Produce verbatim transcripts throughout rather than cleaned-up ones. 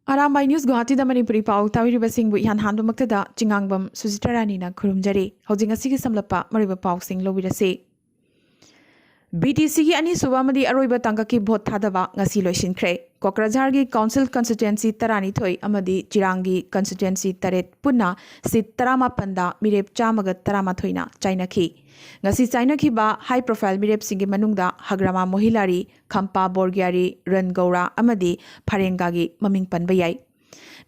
Arambai news ꯒꯨꯋꯥꯍꯥꯇꯤꯗ Manipuri ꯄꯥꯎ ꯇꯥꯕꯤꯔꯤꯕꯁꯤꯡꯕꯨ ꯏꯍꯥꯟ ꯍꯥꯟꯕꯃꯛꯇꯗ ꯆꯤꯉꯥꯡꯕꯝ ꯁꯨꯖꯤꯇꯥ ꯔꯥꯅꯤꯅ ꯈꯨꯔꯨꯝꯖꯔꯤ꯫ ꯍꯧꯖꯤꯛ ꯉꯁꯤꯒꯤ ꯁꯝꯂꯞꯄ ꯃꯔꯨꯑꯣꯏꯕ ꯄꯥꯎꯁꯤꯡ ꯂꯧꯕꯤꯔꯁꯤ꯫ ꯕꯤꯇꯤꯁꯤꯒꯤ ꯑꯅꯤꯁꯨꯕ ꯑꯃꯗꯤ ꯑꯔꯣꯏꯕ ꯇꯥꯡꯀꯛꯀꯤ ꯚꯣꯠ ꯊꯥꯗꯕ ꯉꯁꯤ ꯂꯣꯏꯁꯤꯟꯈ꯭ꯔꯦ꯫ ꯀꯣꯀ꯭ꯔꯥꯖꯥꯔꯒꯤ ꯀꯥꯎꯟꯁꯤꯜ ꯀꯟꯁꯇꯤꯇ꯭ꯋꯦꯟꯁꯤ ꯇꯔꯥꯅꯤꯊꯣꯏ ꯑꯃꯗꯤ ꯆꯤꯔꯥꯡꯒꯤ ꯀꯟꯁꯇꯤꯇ꯭ꯋꯦꯟꯁꯤ ꯇꯔꯦꯠ ꯄꯨꯟꯅ ꯁꯤꯠ ꯇꯔꯥꯃꯥꯄꯟꯗ ꯃꯤꯔꯦꯞ ꯆꯥꯝꯃꯒ ꯇꯔꯥꯃꯥꯊꯣꯏꯅ ꯆꯥꯏꯅꯈꯤ꯫ ꯉꯁꯤ ꯆꯥꯏꯅꯈꯤꯕ ꯍꯥꯏ ꯄ꯭ꯔꯣꯐꯥꯏꯜ ꯃꯤꯔꯦꯞꯁꯤꯡꯒꯤ ꯃꯅꯨꯡꯗ ꯍꯒ꯭ꯔꯥꯃꯥ ꯃꯣꯍꯤꯂꯥꯔꯤ, ꯈꯝꯄꯥ ꯕꯣꯔꯒ꯭ꯌꯥꯔꯤ, ꯔꯟ ꯒꯧꯔꯥ ꯑꯃꯗꯤ ꯐꯔꯦꯡꯒꯥꯒꯤ ꯃꯃꯤꯡ ꯄꯟꯕ ꯌꯥꯏ꯫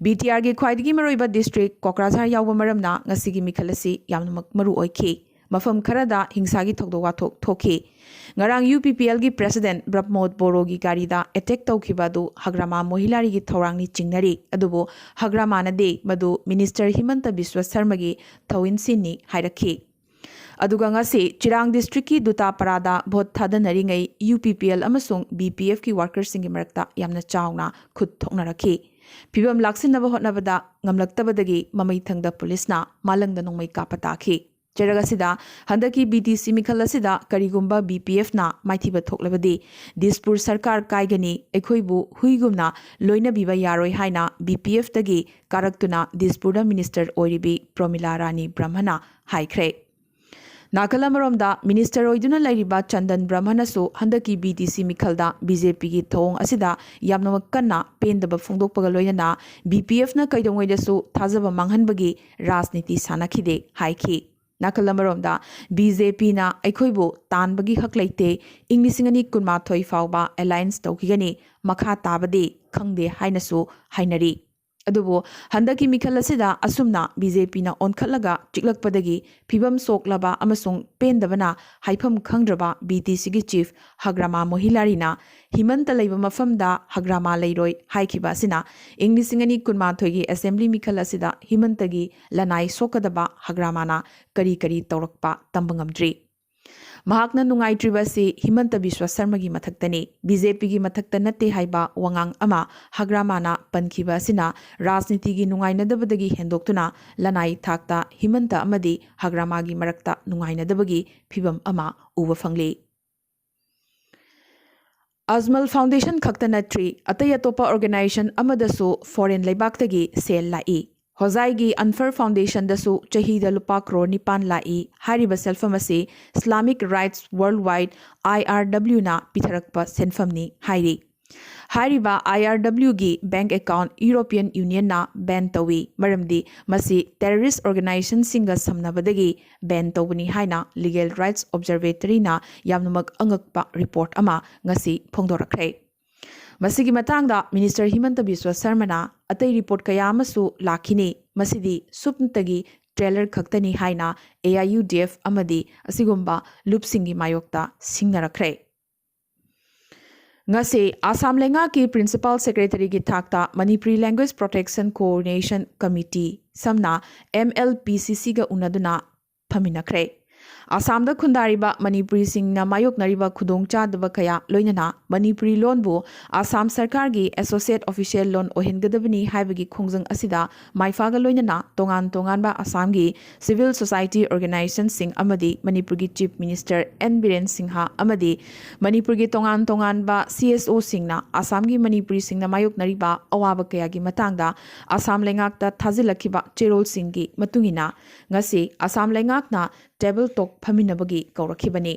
ꯕꯤꯇꯤꯑꯥꯔꯒꯤ ꯈ꯭ꯋꯥꯏꯗꯒꯤ ꯃꯔꯨꯑꯣꯏꯕ ꯗꯤꯁꯇ꯭ꯔꯤꯛ ꯀꯣꯀ꯭ꯔꯥꯖꯥꯔ ꯌꯥꯎꯕ ꯃꯔꯝꯅ ꯉꯁꯤꯒꯤ ꯃꯤꯈꯜ ꯑꯁꯤ ꯌꯥꯝꯅꯃꯛ ꯃꯔꯨ ꯑꯣꯏꯈꯤ꯫ ꯃꯐꯝ ꯈꯔꯗ ꯍꯤꯡꯁꯥꯒꯤ ꯊꯧꯗꯣꯛ ꯋꯥꯊꯣꯛ ꯊꯣꯛꯈꯤ꯫ ꯉꯔꯥꯡ ꯌꯨ ꯄꯤ ꯄꯤ ꯑꯦꯜꯒꯤ ꯄ꯭ꯔꯦꯁꯤꯗꯦꯟꯠ ꯕ꯭ꯔꯞꯃꯣꯗ ꯕꯣꯔꯣꯒꯤ ꯒꯥꯔꯤꯗ ꯑꯦꯇꯦꯛ ꯇꯧꯈꯤꯕ ꯑꯗꯨ ꯍꯒ꯭ꯔꯥꯃꯥ ꯃꯣꯍꯤꯂꯥꯔꯤꯒꯤ ꯊꯧꯔꯥꯡꯅꯤ ꯆꯤꯡꯅꯔꯤ꯫ ꯑꯗꯨꯕꯨ ꯍꯒ꯭ꯔꯥꯃꯥꯅꯗꯤ ꯃꯗꯨ ꯃꯤꯅꯤꯁꯇꯔ ꯍꯤꯃꯟꯇ ꯕꯤꯁ꯭ꯋ ꯁꯔꯃꯒꯤ ꯊꯧꯏꯟꯁꯤꯟꯅꯤ ꯍꯥꯏꯔꯛꯈꯤ꯫ ꯑꯗꯨꯒ ꯉꯁꯤ ꯆꯤꯔꯥꯡ ꯗꯤꯁꯇ꯭ꯔꯤꯛꯀꯤ ꯗꯨꯇꯥꯄꯥꯔꯥꯗ ꯚꯣꯠ ꯊꯥꯗꯅꯔꯤꯉꯩ ꯌꯨ ꯄꯤ ꯄꯤ ꯑꯦꯜ ꯑꯃꯁꯨꯡ ꯕꯤ ꯄꯤ ꯑꯦꯐꯀꯤ ꯋꯥꯔꯀꯔꯁꯤꯡꯒꯤ ꯃꯔꯛꯇ ꯌꯥꯝꯅ ꯆꯥꯎꯅ ꯈꯨꯠ ꯊꯣꯛꯅꯔꯛꯈꯤ꯫ ꯐꯤꯚꯝ ꯂꯥꯛꯁꯤꯟꯅꯕ ꯍꯣꯠꯅꯕꯗ ꯉꯝꯂꯛꯇꯕꯗꯒꯤ ꯃꯃꯩꯊꯪꯗ ꯄꯨꯂꯤꯁꯅ ꯃꯥꯂꯪꯗ ꯅꯣꯡꯃꯩ ꯀꯥꯞꯄ ꯇꯥꯈꯤ꯫ ꯆꯩꯔꯛ ꯑꯁꯤꯗ ꯍꯟꯗꯛꯀꯤ ꯕꯤ ꯇꯤ ꯁꯤ ꯃꯤꯈꯜ ꯑꯁꯤꯗ ꯀꯔꯤꯒꯨꯝꯕ ꯕꯤ ꯄꯤ ꯑꯦꯐꯅ ꯃꯥꯏꯊꯤꯕ ꯊꯣꯛꯂꯕꯗꯤ ꯗꯤꯁꯄꯨꯔ ꯁꯔꯀꯥꯔ ꯀꯥꯏꯒꯅꯤ, ꯑꯩꯈꯣꯏꯕꯨ ꯍꯨꯏꯒꯨꯝꯅ ꯂꯣꯏꯅꯕꯤꯕ ꯌꯥꯔꯣꯏ ꯍꯥꯏꯅ ꯕꯤ ꯄꯤ ꯑꯦꯐꯇꯒꯤ ꯀꯥꯔꯛꯇꯨꯅ ꯗꯤꯁꯄꯨꯔꯗ ꯃꯤꯅꯤꯁꯇꯔ ꯑꯣꯏꯔꯤꯕꯤ ꯄ꯭ꯔꯣꯃꯤꯂꯥ ꯔꯥꯅꯤ ꯕ꯭ꯔꯍꯃꯅ ꯍꯥꯏꯈ꯭ꯔꯦ꯫ ꯅꯥꯀꯜ ꯑꯃꯔꯣꯝꯗ ꯃꯤꯅꯤꯁꯇꯔ ꯑꯣꯏꯗꯨꯅ ꯂꯩꯔꯤꯕ ꯆꯟꯗꯟ ꯕ꯭ꯔꯍꯃꯅꯁꯨ ꯍꯟꯗꯛꯀꯤ B T C ꯃꯤꯈꯜꯗ B J ꯄꯤꯒꯤ ꯊꯧꯑꯣꯡ ꯑꯁꯤꯗ ꯌꯥꯝꯅꯃꯛ ꯀꯟꯅ ꯄꯦꯟꯗꯕ ꯐꯣꯡꯗꯣꯛꯄꯒ ꯂꯣꯏꯅꯅ ꯕꯤ ꯄꯤ ꯑꯦꯐꯅ ꯀꯩꯗꯧꯉꯩꯗꯁꯨ ꯊꯥꯖꯕ ꯃꯥꯡꯍꯟꯕꯒꯤ ꯔꯥꯖꯅꯤꯇꯤ ꯁꯥꯟꯅꯈꯤꯗꯦ ꯍꯥꯏꯈꯤ꯫ ꯅꯥꯀꯜ ꯑꯃꯔꯣꯝꯗ ꯕꯤ ꯖꯦ ꯄꯤꯅ ꯑꯩꯈꯣꯏꯕꯨ ꯇꯥꯟꯕꯒꯤ ꯍꯛ ꯂꯩꯇꯦ, ꯏꯪ ꯂꯤꯁꯤꯡ ꯑꯅꯤ ꯀꯨꯟꯃꯥꯊꯣꯏ ꯐꯥꯎꯕ ꯑꯦꯂꯥꯏꯟꯁ ꯇꯧꯈꯤꯒꯅꯤ, ꯃꯈꯥ ꯇꯥꯕꯗꯤ ꯈꯪꯗꯦ ꯍꯥꯏꯅꯁꯨ ꯍꯥꯏꯅꯔꯤ꯫ ꯑꯗꯨꯕꯨ ꯍꯟꯗꯛꯀꯤ ꯃꯤꯈꯜ ꯑꯁꯤꯗ ꯑꯁꯨꯝꯅ ꯕꯤ ꯖꯦ ꯄꯤꯅ ꯑꯣꯟꯈꯠꯂꯒ ꯆꯤꯛꯂꯛꯄꯗꯒꯤ ꯐꯤꯚꯝ ꯁꯣꯛꯂꯕ ꯑꯃꯁꯨꯡ ꯄꯦꯟꯗꯕꯅ ꯍꯥꯏꯐꯝ ꯈꯪꯗ꯭ꯔꯕ ꯕꯤ ꯇꯤ ꯁꯤꯒꯤ ꯆꯤꯐ ꯍꯒ꯭ꯔꯥꯃꯥ ꯃꯣꯍꯤꯂꯥꯔꯤꯅ ꯍꯤꯃꯟꯇ ꯂꯩꯕ ꯃꯐꯝꯗ ꯍꯒ꯭ꯔꯥꯃꯥ ꯂꯩꯔꯣꯏ ꯍꯥꯏꯈꯤꯕ ꯑꯁꯤꯅ ꯏꯪ ꯂꯤꯁꯤꯡ ꯑꯅꯤ ꯀꯨꯟꯃꯥꯊꯣꯏꯒꯤ ꯑꯦꯁꯦꯝꯕ꯭ꯂꯤ ꯃꯤꯈꯜ ꯑꯁꯤꯗ ꯍꯤꯃꯟꯇꯒꯤ ꯂꯅꯥꯏ ꯁꯣꯛꯀꯗꯕ ꯍꯒ꯭ꯔꯥꯃꯥꯅ ꯀꯔꯤ ꯀꯔꯤ ꯇꯧꯔꯛꯄ ꯇꯝꯕ ꯉꯝꯗ꯭ꯔꯤ꯫ ꯃꯍꯥꯛꯅ ꯅꯨꯡꯉꯥꯏꯇ꯭ꯔꯤꯕ ꯑꯁꯤ ꯍꯤꯃꯟꯇ ꯕꯤꯁ꯭ꯋ ꯁꯔꯃꯒꯤ ꯃꯊꯛꯇꯅꯤ, ꯕꯤ ꯖꯦ ꯄꯤꯒꯤ ꯃꯊꯛꯇ ꯅꯠꯇꯦ ꯍꯥꯏꯕ ꯋꯥꯉꯥꯡ ꯑꯃ ꯍꯒ꯭ꯔꯥꯃꯥꯅ ꯄꯟꯈꯤꯕ ꯑꯁꯤꯅ ꯔꯥꯖꯅꯤꯇꯤꯒꯤ ꯅꯨꯡꯉꯥꯏꯅꯗꯕꯗꯒꯤ ꯍꯦꯟꯗꯣꯛꯇꯨꯅ ꯂꯅꯥꯏ ꯊꯥꯛꯇ ꯍꯤꯃꯟꯇ ꯑꯃꯗꯤ ꯍꯒ꯭ꯔꯥꯃꯥꯒꯤ ꯃꯔꯛꯇ ꯅꯨꯡꯉꯥꯏꯅꯗꯕꯒꯤ ꯐꯤꯚꯝ ꯑꯃ ꯎꯕ ꯐꯪꯂꯤ꯫ ꯑꯖꯃꯜ ꯐꯥꯎꯟꯗꯦꯁꯟ ꯈꯛꯇ ꯅꯠꯇ꯭ꯔꯤ, ꯑꯇꯩ ꯑꯇꯣꯞꯄ ꯑꯣꯔꯒꯅꯥꯏꯖꯦꯁꯟ ꯑꯃꯗꯁꯨ ꯐꯣꯔꯦꯟ ꯂꯩꯕꯥꯛꯇꯒꯤ ꯁꯦꯜ ꯂꯥꯛꯏ꯫ ꯍꯣꯖꯥꯏꯒꯤ ꯑꯟꯐꯔ ꯐꯥꯎꯟꯗꯦꯁꯟꯗꯁꯨ ꯆꯍꯤꯗ ꯂꯨꯄꯥ ꯀ꯭ꯔꯣꯔ ꯅꯤꯄꯥꯟ ꯂꯥꯛꯏ꯫ ꯍꯥꯏꯔꯤꯕ ꯁꯦꯜꯐꯝ ꯑꯁꯤ Islamic Rights Worldwide, I R W ꯅ ꯄꯤꯊꯔꯛꯄ ꯁꯦꯟꯐꯝꯅꯤ ꯍꯥꯏꯔꯤ꯫ ꯍꯥꯏꯔꯤꯕ I R W ꯒꯤ ꯕꯦꯡꯛ ꯑꯦꯀꯥꯎꯟꯠ ꯌꯨꯔꯣꯄꯤꯌꯟ ꯌꯨꯅꯤꯌꯟꯅ ꯕꯦꯟ ꯇꯧꯏ, ꯃꯔꯝꯗꯤ ꯃꯁꯤ ꯇꯦꯔꯣꯔꯤꯁ꯭ꯠ ꯑꯣꯔꯒꯅꯥꯏꯖꯦꯁꯟꯁꯤꯡꯒ ꯁꯝꯅꯕꯗꯒꯤ ꯕꯦꯟ ꯇꯧꯕꯅꯤ ꯍꯥꯏꯅ ꯂꯤꯒꯦꯜ ꯔꯥꯏꯠꯁ ꯑꯣꯕꯖꯔꯕꯦꯇꯔꯤꯅ ꯌꯥꯝꯅꯃꯛ ꯑꯉꯛꯄ ꯔꯤꯄꯣꯔꯠ ꯑꯃ ꯉꯁꯤ ꯐꯣꯡꯗꯣꯔꯛꯈ꯭ꯔꯦ꯫ ꯃꯁꯤꯒꯤ ꯃꯇꯥꯡꯗ ꯃꯤꯅꯤꯁꯇꯔ ꯍꯤꯃꯟꯇ ꯕꯤꯁ꯭ꯋ ꯁꯔꯃꯅ ꯑꯇꯩ ꯔꯤꯄꯣꯔꯠ ꯀꯌꯥ ꯑꯃꯁꯨ ꯂꯥꯛꯈꯤꯅꯤ, ꯃꯁꯤꯗꯤ ꯁꯨꯞꯅꯇꯒꯤ ꯇ꯭ꯔꯦꯂꯔ ꯈꯛꯇꯅꯤ ꯍꯥꯏꯅ A I U D F ꯑꯃꯗꯤ ꯑꯁꯤꯒꯨꯝꯕ ꯂꯨꯞꯁꯤꯡꯒꯤ ꯃꯥꯌꯣꯛꯇ ꯁꯤꯡꯅꯔꯛꯈ꯭ꯔꯦ꯫ ꯉꯁꯤ ꯑꯁꯥꯝ ꯂꯩꯉꯥꯛꯀꯤ ꯄ꯭ꯔꯤꯟꯁꯤꯄꯥꯜ ꯁꯦꯀ꯭ꯔꯦꯇꯔꯤꯒꯤ ꯊꯥꯛꯇ Manipuri language protection coordination committee, ꯁꯝꯅ M L P C C ꯒ ꯎꯅꯗꯨꯅ ꯐꯝꯃꯤꯟꯅꯈ꯭ꯔꯦ꯫ ꯑꯁꯥꯝꯗ ꯈꯨꯟꯗꯥꯔꯤꯕ ꯃꯅꯤꯄꯨꯔꯤꯁꯤꯡꯅ ꯃꯥꯌꯣꯛꯅꯔꯤꯕ ꯈꯨꯗꯣꯡꯆꯥꯗꯕ ꯀꯌꯥ, ꯂꯣꯏꯅꯅ ꯃꯅꯤꯄꯨꯔꯤ ꯂꯣꯟꯕꯨ ꯑꯁꯥꯝ ꯁꯔꯀꯥꯔꯒꯤ ꯑꯦꯁꯣꯁꯤꯌꯦꯠ ꯑꯣꯐꯤꯁꯤꯌꯦꯜ ꯂꯣꯟ ꯑꯣꯏꯍꯟꯒꯗꯕꯅꯤ ꯍꯥꯏꯕꯒꯤ ꯈꯣꯡꯖꯪ ꯑꯁꯤꯗ ꯃꯥꯏꯐꯥꯒ ꯂꯣꯏꯅꯅ ꯇꯣꯉꯥꯟ ꯇꯣꯉꯥꯟꯕ ꯑꯁꯥꯝꯒꯤ ꯁꯤꯚꯤꯜ ꯁꯣꯁꯥꯏꯇꯤ ꯑꯣꯔꯒꯅꯥꯏꯖꯦꯁꯟꯁꯤꯡ ꯑꯃꯗꯤ ꯃꯅꯤꯄꯨꯔꯒꯤ chief minister N Biren Singh ꯑꯃꯗꯤ ꯃꯅꯤꯄꯨꯔꯒꯤ ꯇꯣꯉꯥꯟ ꯇꯣꯉꯥꯟꯕ C S O ꯁꯤꯡꯅ ꯑꯁꯥꯝꯒꯤ ꯃꯅꯤꯄꯨꯔꯤꯁꯤꯡꯅ ꯃꯥꯌꯣꯛꯅꯔꯤꯕ ꯑꯋꯥꯕ ꯀꯌꯥꯒꯤ ꯃꯇꯥꯡꯗ ꯑꯁꯥꯝ ꯂꯩꯉꯥꯛꯇ ꯊꯥꯖꯤꯜꯂꯛꯈꯤꯕ ꯆꯦꯔꯣꯜꯁꯤꯡꯒꯤ ꯃꯇꯨꯡ ꯏꯟꯅ ꯉꯁꯤ ꯑꯁꯥꯝ ꯂꯩꯉꯥꯛꯅ ꯇꯦꯕꯜ ꯇꯣꯛ ꯐꯝꯃꯤꯟꯅꯕꯒꯤ ꯀꯧꯔꯛꯈꯤꯕꯅꯤ꯫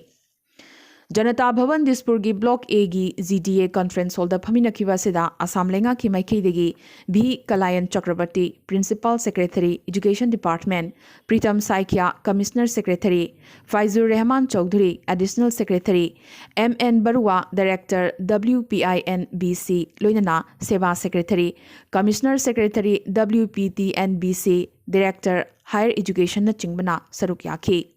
ꯖꯅꯇꯥ ꯚꯕꯟ ꯗꯤꯁꯄꯨꯔꯒꯤ ꯕ꯭ꯂꯣꯛ A ꯒꯤ G D A ꯀꯟꯐꯔꯦꯟꯁ ꯍꯣꯜꯗ ꯐꯝꯃꯤꯟꯅꯈꯤꯕ ꯑꯁꯤꯗ ꯑꯁꯥꯝ ꯂꯩꯉꯥꯛꯀꯤ ꯃꯥꯏꯀꯩꯗꯒꯤ V Kalayan Chakraborty, principal secretary, education department, Pritam Saikia, commissioner secretary, Faizur Rahman Chowdhury, additional secretary, M N Barua, director W P I N B C, ꯂꯣꯏꯅꯅ SEBA secretary, commissioner secretary, W P T N B C, director higher ꯏꯖꯨꯀꯦꯁꯟꯅꯆꯤꯡꯕꯅ ꯁꯔꯨꯛ ꯌꯥꯈꯤ꯫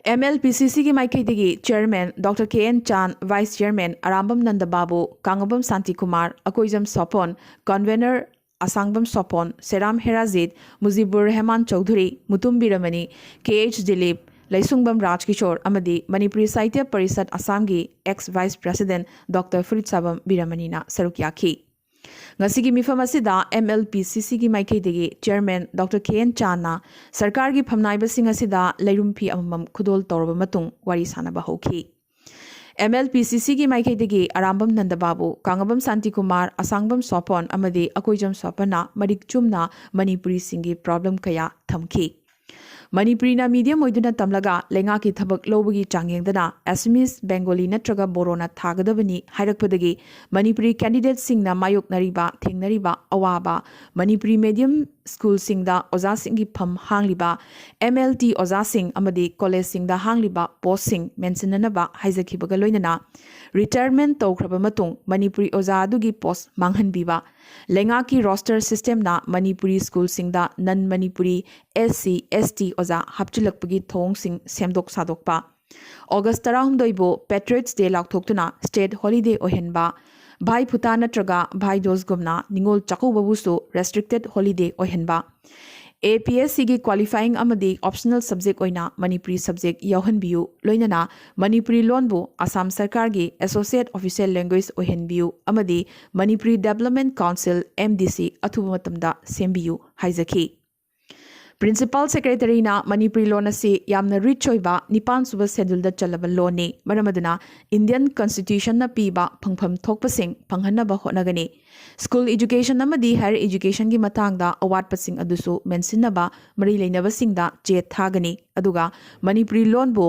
M L P C C ꯒꯤ ꯃꯥꯏꯀꯩꯗꯒꯤ chairman doctor K N Chan, vice chairman Arambam Nandababu, Kangabam Shantikumar, Akoijam Sopon, convener Asangbam Sopon, Seram Herajit, Mujibur Rahman Chowdhury, Mutum Birmani, K H Dilip, Leishangbam Rajkishor ꯑꯃꯗꯤ ꯃꯅꯤꯄꯨꯔꯤ ꯁꯥꯍꯤꯇ꯭ꯌ ꯄꯔꯤꯁꯠ ꯑꯁꯥꯝꯒꯤ ex vice president doctor Phuritshabam ꯕꯤꯔꯃꯅꯤꯅ ꯁꯔꯨꯛ ꯌꯥꯈꯤ꯫ ꯉꯁꯤꯒꯤ ꯃꯤꯐꯝ ꯑꯁꯤꯗ M L P C C ꯒꯤ ꯃꯥꯏꯀꯩꯗꯒꯤ ꯆꯦꯌꯔꯃꯦꯟ ꯗꯣꯛꯇꯔ ꯀꯦ ꯑꯦꯟ ꯆꯥꯟꯅ ꯁꯔꯀꯥꯔꯒꯤ ꯐꯝꯅꯥꯏꯕꯁꯤꯡ ꯑꯁꯤꯗ ꯂꯩꯔꯨꯝ ꯐꯤ ꯑꯃꯃꯝ ꯈꯨꯗꯣꯜ ꯇꯧꯔꯕ ꯃꯇꯨꯡ ꯋꯥꯔꯤ ꯁꯥꯅꯕ ꯍꯧꯈꯤ꯫ ꯑꯦꯝ ꯑꯦꯜ ꯄꯤ ꯁꯤ ꯁꯤꯒꯤ ꯃꯥꯏꯀꯩꯗꯒꯤ ꯑꯔꯥꯝꯕꯝ ꯅꯟꯗꯕꯥꯕꯨ, ꯀꯥꯡꯉꯕꯝ ꯁꯥꯟꯇꯤꯀꯨꯃꯥꯔ, ꯑꯁꯥꯡꯕꯝ ꯁꯣꯄꯣꯟ ꯑꯃꯗꯤ ꯑꯀꯣꯏꯖꯝ ꯁꯣꯄꯟꯅ ꯃꯔꯤꯛ ꯆꯨꯝꯅ ꯃꯅꯤꯄꯨꯔꯤꯁꯤꯡꯒꯤ ꯄ꯭ꯔꯣꯕ꯭ꯂꯦꯝ ꯀꯌꯥ ꯊꯝꯈꯤ꯫ ꯃꯅꯤꯄꯨꯔꯤꯅ ꯃꯤꯗꯤꯌꯝ ꯑꯣꯏꯗꯨꯅ ꯇꯝꯂꯒ ꯂꯩꯉꯥꯛꯀꯤ ꯊꯕꯛ ꯂꯧꯕꯒꯤ ꯆꯥꯡꯌꯦꯡꯗꯅ ꯑꯦꯁꯃꯤꯁ, ꯕꯦꯡꯒꯣꯂꯤ ꯅꯠꯇ꯭ꯔꯒ ꯕꯣꯔꯣꯅ ꯊꯥꯒꯗꯕꯅꯤ ꯍꯥꯏꯔꯛꯄꯗꯒꯤ ꯃꯅꯤꯄꯨꯔꯤ ꯀꯦꯟꯗꯤꯗꯦꯠꯁꯤꯡꯅ ꯃꯥꯌꯣꯛꯅꯔꯤꯕ, ꯊꯦꯡꯅꯔꯤꯕ ꯑꯋꯥꯕ, ꯃꯅꯤꯄꯨꯔꯤ ꯃꯤꯗꯤꯌꯝ ꯁ꯭ꯀꯨꯜꯁꯤꯡꯗ ꯑꯣꯖꯥꯁꯤꯡꯒꯤ ꯐꯝ ꯍꯥꯡꯂꯤꯕ, ꯑꯦꯝ ꯑꯦꯜ ꯇꯤ ꯑꯣꯖꯥꯁꯤꯡ ꯑꯃꯗꯤ ꯀꯣꯂꯦꯖꯁꯤꯡꯗ ꯍꯥꯡꯂꯤꯕ ꯄꯣꯁꯁꯤꯡ ꯃꯦꯟꯁꯤꯟꯅꯅꯕ ꯍꯥꯏꯖꯈꯤꯕꯒ ꯂꯣꯏꯅꯅ ꯔꯤꯇꯥꯌꯔꯃꯦꯟ ꯇꯧꯈ꯭ꯔꯕ ꯃꯇꯨꯡ ꯃꯅꯤꯄꯨꯔꯤ ꯑꯣꯖꯥ ꯑꯗꯨꯒꯤ ꯄꯣꯁ ꯃꯥꯡꯍꯟꯕꯤꯕ, ꯂꯩꯉꯥꯛꯀꯤ ꯔꯣꯁꯇꯔ ꯁꯤꯁꯇꯦꯝꯅ ꯃꯅꯤꯄꯨꯔꯤ ꯁ꯭ꯀꯨꯜꯁꯤꯡꯗ ꯅꯟ ꯃꯅꯤꯄꯨꯔꯤ ꯑꯦꯁ ꯁꯤ, ꯑꯦꯁ ꯇꯤ ꯑꯣꯖꯥ ꯍꯥꯞꯆꯤꯜꯂꯛꯄꯒꯤ ꯊꯧꯑꯣꯡꯁꯤꯡ ꯁꯦꯝꯗꯣꯛ ꯁꯥꯗꯣꯛꯄ, ꯑꯣꯒꯁ ꯇꯔꯥꯍꯨꯝꯗꯣꯏꯕꯨ ꯄꯦꯇ꯭ꯔꯤꯌꯠꯁ ꯗꯦ ꯂꯥꯎꯊꯣꯛꯇꯨꯅ ꯁ꯭ꯇꯦꯠ ꯍꯣꯂꯤꯗꯦ ꯑꯣꯏꯍꯟꯕ, ꯚꯥꯏ ꯐꯨꯇꯥ ꯅꯠꯇ꯭ꯔꯒ ꯚꯥꯏ ꯗꯣꯁꯒꯨꯝꯅ ꯅꯤꯉꯣꯜ ꯆꯥꯛꯀꯧꯕꯕꯨꯁꯨ ꯔꯦꯁꯇ꯭ꯔꯤꯛꯇꯦꯠ ꯍꯣꯂꯤꯗꯦ ꯑꯣꯏꯍꯟꯕ, ꯑꯦ ꯄꯤ ꯑꯦꯁ ꯁꯤꯒꯤ ꯀ꯭ꯋꯥꯂꯤꯐꯥꯏꯌꯤꯡ ꯑꯃꯗꯤ ꯑꯣꯞꯁꯅꯦꯜ ꯁꯕꯖꯦꯛ ꯑꯣꯏꯅ ꯃꯅꯤꯄꯨꯔꯤ ꯁꯕꯖꯦꯛ ꯌꯥꯎꯍꯟꯕꯤꯌꯨ, ꯂꯣꯏꯅꯅ ꯃꯅꯤꯄꯨꯔꯤ ꯂꯣꯟꯕꯨ ꯑꯁꯥꯝ ꯁꯔꯀꯥꯔꯒꯤ ꯑꯦꯁꯣꯁꯤꯌꯦꯠ ꯑꯣꯐꯤꯁꯤꯌꯦꯜ ꯂꯦꯡꯒ꯭ꯋꯦꯖ ꯑꯣꯏꯍꯟꯕꯤꯌꯨ ꯑꯃꯗꯤ Manipuri development council, M D ꯁꯤ, ꯑꯊꯨꯕ ꯃꯇꯝꯗ ꯁꯦꯝꯕꯤꯌꯨ ꯍꯥꯏꯖꯈꯤ꯫ ꯄ꯭ꯔꯤꯟꯁꯤꯄꯥꯜ ꯁꯦꯀ꯭ꯔꯦꯇꯔꯤꯅ ꯃꯅꯤꯄꯨꯔꯤ ꯂꯣꯟ ꯑꯁꯤ ꯌꯥꯝꯅ ꯔꯤꯆ ꯑꯣꯏꯕ ꯅꯤꯄꯥꯟ ꯁꯨꯕ ꯁꯦꯗꯨꯜꯗ ꯆꯜꯂꯕ ꯂꯣꯟꯅꯤ꯫ ꯃꯔꯝ ꯑꯗꯨꯅ ꯏꯟꯗꯤꯌꯟ ꯀꯟꯁꯇꯤꯇ꯭ꯌꯨꯁꯟꯅ ꯄꯤꯕ ꯐꯪꯐꯝ ꯊꯣꯛꯄꯁꯤꯡ ꯐꯪꯍꯟꯅꯕ ꯍꯣꯠꯅꯒꯅꯤ꯫ ꯁ꯭ꯀꯨꯜ ꯏꯖꯨꯀꯦꯁꯟ ꯑꯃꯗꯤ ꯍꯥꯌꯔ ꯏꯖꯨꯀꯦꯁꯟꯒꯤ ꯃꯇꯥꯡꯗ ꯑꯋꯥꯠꯄꯁꯤꯡ ꯑꯗꯨꯁꯨ ꯃꯦꯟꯁꯤꯟꯅꯕ ꯃꯔꯤ ꯂꯩꯅꯕꯁꯤꯡꯗ ꯆꯦ ꯊꯥꯒꯅꯤ꯫ ꯑꯗꯨꯒ ꯃꯅꯤꯄꯨꯔꯤ ꯂꯣꯟꯕꯨ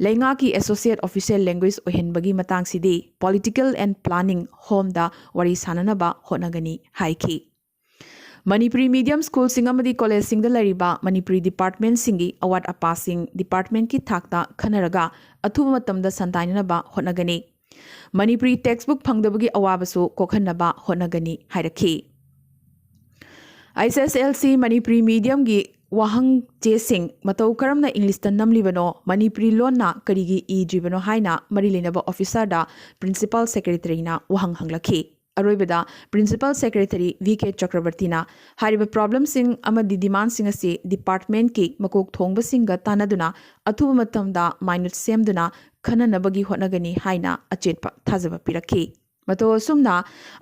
ꯂꯩꯉꯥꯛꯀꯤ ꯑꯦꯁꯣꯁꯤꯌꯦꯠ ꯑꯣꯐꯤꯁꯤꯌꯦꯜ ꯂꯦꯡꯒ꯭ꯋꯦꯖ ꯑꯣꯏꯍꯟꯕꯒꯤ ꯃꯇꯥꯡꯁꯤꯗꯤ ꯄꯣꯂꯤꯇꯤꯀꯦꯜ ꯑꯦꯟ ꯄ꯭ꯂꯥꯅꯤꯡ ꯍꯣꯝꯗ ꯋꯥꯔꯤ ꯁꯥꯅꯅꯕ ꯍꯣꯠꯅꯒꯅꯤ ꯍꯥꯏꯈꯤ꯫ ꯃꯅꯤꯄꯨꯔꯤ ꯃꯤꯗꯤꯌꯝ ꯁ꯭ꯀꯨꯜꯁꯤꯡ ꯑꯃꯗꯤ ꯀꯣꯂꯦꯖꯁꯤꯡꯗ ꯂꯩꯔꯤꯕ ꯃꯅꯤꯄꯨꯔꯤ ꯗꯤꯄꯥꯔꯠꯃꯦꯟꯠꯁꯤꯡꯒꯤ ꯑꯋꯥꯠ ꯑꯄꯥꯁꯤꯡ ꯗꯤꯄꯥꯔꯠꯃꯦꯟꯠꯀꯤ ꯊꯥꯛꯇ ꯈꯟꯅꯔꯒ ꯑꯊꯨꯕ ꯃꯇꯝꯗ ꯁꯟꯗꯥꯏꯅꯅꯕ ꯍꯣꯠꯅꯒꯅꯤ꯫ ꯃꯅꯤꯄꯨꯔꯤ ꯇꯦꯛꯁꯕꯨꯛ ꯐꯪꯗꯕꯒꯤ ꯑꯋꯥꯕꯁꯨ ꯀꯣꯛꯍꯟꯅꯕ ꯍꯣꯠꯅꯒꯅꯤ ꯍꯥꯏꯔꯛꯈꯤ꯫ ꯑꯩꯆ ꯑꯦꯁ ꯑꯦꯜ ꯁꯤ ꯃꯅꯤꯄꯨꯔꯤ ꯃꯤꯗꯤꯌꯝꯒꯤ ꯋꯥꯍꯪ ꯆꯦꯁꯤꯡ ꯃꯇꯧ ꯀꯔꯝꯅ ꯏꯪꯂꯤꯁꯇ ꯅꯝꯂꯤꯕꯅꯣ, ꯃꯅꯤꯄꯨꯔꯤ ꯂꯣꯟꯅ ꯀꯔꯤꯒꯤ ꯏꯗ꯭ꯔꯤꯕꯅꯣ ꯍꯥꯏꯅ ꯃꯔꯤ ꯂꯩꯅꯕ ꯑꯣꯐꯤꯁꯥꯔꯗ ꯄ꯭ꯔꯤꯟꯁꯤꯄꯥꯜ ꯁꯦꯀ꯭ꯔꯦꯇꯔꯤꯅ ꯋꯥꯍꯪ ꯍꯪꯂꯛꯈꯤ꯫ ꯑꯔꯣꯏꯕꯗ ꯄ꯭ꯔꯤꯟꯁꯤꯄꯥꯜ ꯁꯦꯀ꯭ꯔꯦꯇꯔꯤ ꯚꯤ ꯀꯦ ꯆꯀ꯭ꯔꯕꯔꯇꯤꯅ ꯍꯥꯏꯔꯤꯕ ꯄ꯭ꯔꯣꯕ꯭ꯂꯦꯝꯁꯤꯡ ꯑꯃꯗꯤ ꯗꯤꯃꯥꯟꯁꯤꯡ ꯑꯁꯤ ꯗꯤꯄꯥꯔꯠꯃꯦꯟꯠꯀꯤ ꯃꯀꯣꯛ ꯊꯣꯡꯕꯁꯤꯡꯒ ꯇꯥꯟꯅꯗꯨꯅ ꯑꯊꯨꯕ ꯃꯇꯝꯗ ꯃꯥꯏꯅꯨꯠ ꯁꯦꯝꯗꯨꯅ ꯈꯟꯅꯅꯕꯒꯤ ꯍꯣꯠꯅꯒꯅꯤ ꯍꯥꯏꯅ ꯑꯆꯦꯠꯄ ꯊꯥꯖꯕ ꯄꯤꯔꯛꯈꯤ꯫ ꯃꯇꯧ ꯑꯁꯨꯝꯅ